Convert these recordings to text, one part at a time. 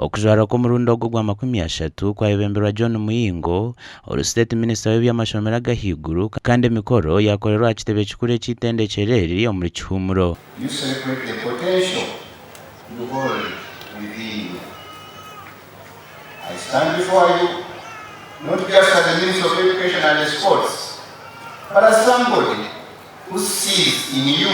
Okujwara kw'omurundi ogu ogwa 30 kwayebemberwa John Muyingo, ori State Minister w'eby'amashomero ag'ahaiguru kandi emikoro yakorerwa aha kitebe kikuru eky'eitendekyero eri omuri Kihumuro. You celebrate the potential you hold within you. I stand before you not just as the Minister of Education and Sports, but as somebody who sees in you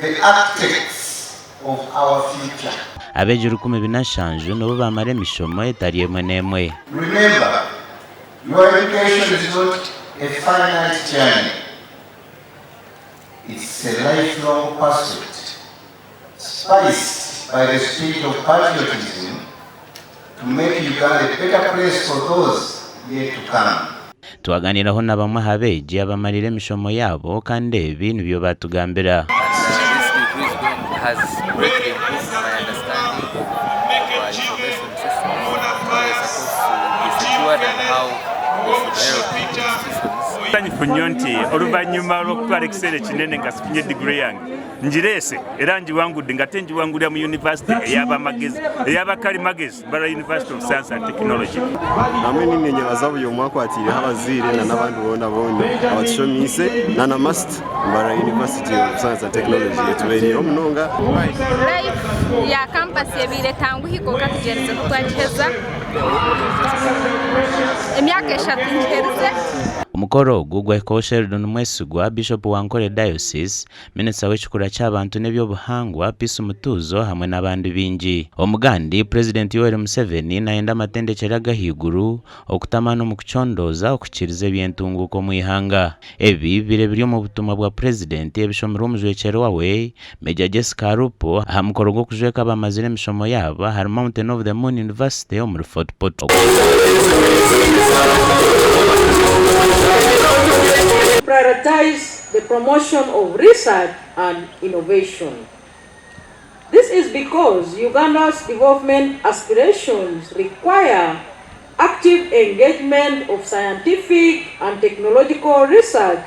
the architects of our future. Abeegi 1700 nibo baamara emishomo etari emwe n'emwe. Remember, your education is not a finite journey, it's a lifelong pursuit, spiced by the spirit of patriotism to make Uganda a better place for those yet to come. Twaganiiraho na bamwe aha beegi abamariire emishomo yaabo kandi ebi nibyo baatugambira. Nsanyufu nnyo nti oluvannyuma lw'okutwala ekiseera ekinene nga sifunye diguri yange, ngireese era ngiwangudde nga ate ngiwangulira mu yunivasite ey'abamagezi ey'abakalimagezi Mbarara University of Science and Technology. Hamwe ninenyebaza buri omwe akwatiireho abazaire na n'abandi boona boona abatushomiise na na MUST Mbarara University of Science and Technology etubereireho munonga. Life ya campus ebaire etanguhi kwonka tugyerizeho twagiheza. Emyaka eshatu ngiherize. Omukoro ogu gwahikaho Sheldon Mwesigwa, Bishop wa Ankole Diocese, Minisita w'ekikura ky'abantu n'eby'obuhangwa, Peace Mutuuzo hamwe n'abandi baingi. Omugandi, Purezidenti Yoweri Museveni nayenda amatendekyero ag'ahaiguru okuta amaani omu kucondooza okuhikiiriza eby'entunguuka omu ihanga. Ebi bibaire biri omu butumwa bwa Purezidenti ebishomirwe omujwekyerwa we, Major Jessica Alupo aha mukoro gw'okujweka abamazire emishomo yaabo ahari Mountain of the Moon University omuri Fort Portal. Prioritize the promotion of research and innovation. This is because Uganda's development aspirations require active engagement of scientific and technological research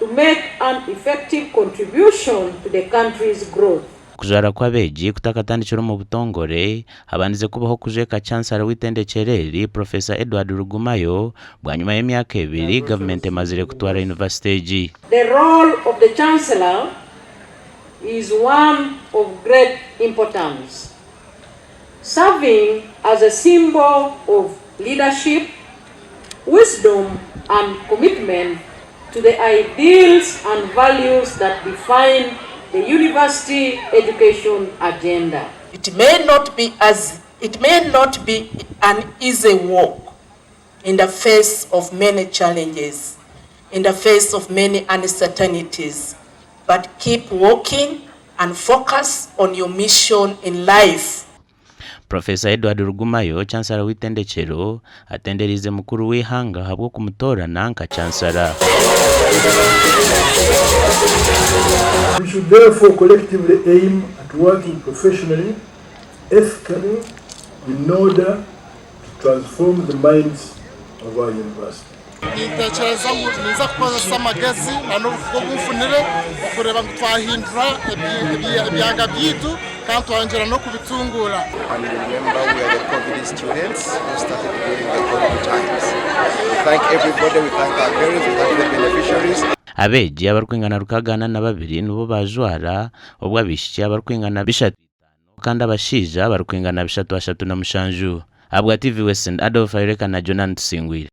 to make an effective contribution to the country's growth. Okujwara kw'abeegi kutakatandikire omu butongore, habandize kubaho okujweka Chancellor w'eitendekyero eri, Professor Edward Rugumayo, bwanyima y'emyaka ebiri gavumenti emazire kutwara yunivasite egi. The role of the Chancellor is one of great importance, serving as a symbol of leadership, wisdom and commitment to the ideals and values that define the university education agenda. It may not be as it may not be an easy walk in the face of many challenges, in the face of many uncertainties, but keep walking and focus on your mission in life. Professor Edward Rugumayo, Chancellor w'eitendekyero, atenderiize mukuru w'eihanga ahabw'okumutoorana nka Chancellor. We should therefore collectively aim at working professionally, ethically in order to transform the minds of our university. Nintekyereza ngu ninza kukozesa amagezi n'obukugu obu nfunire okureeba ngu twahindura ebyanga byaitu kandi twayongyera n'okubitunguura. And remember we are the covid students who started during the covid times. We thank everybody, we thank our parents, we thank the beneficiaries. Abeegi abarikwingana 62 nibo baajwara, obwo abaishiki abarikwingana 305 kandi abashaija abarikwingana 337. Ahabwa TV West, Adolf Ayoleka na Jonan Tusingwire.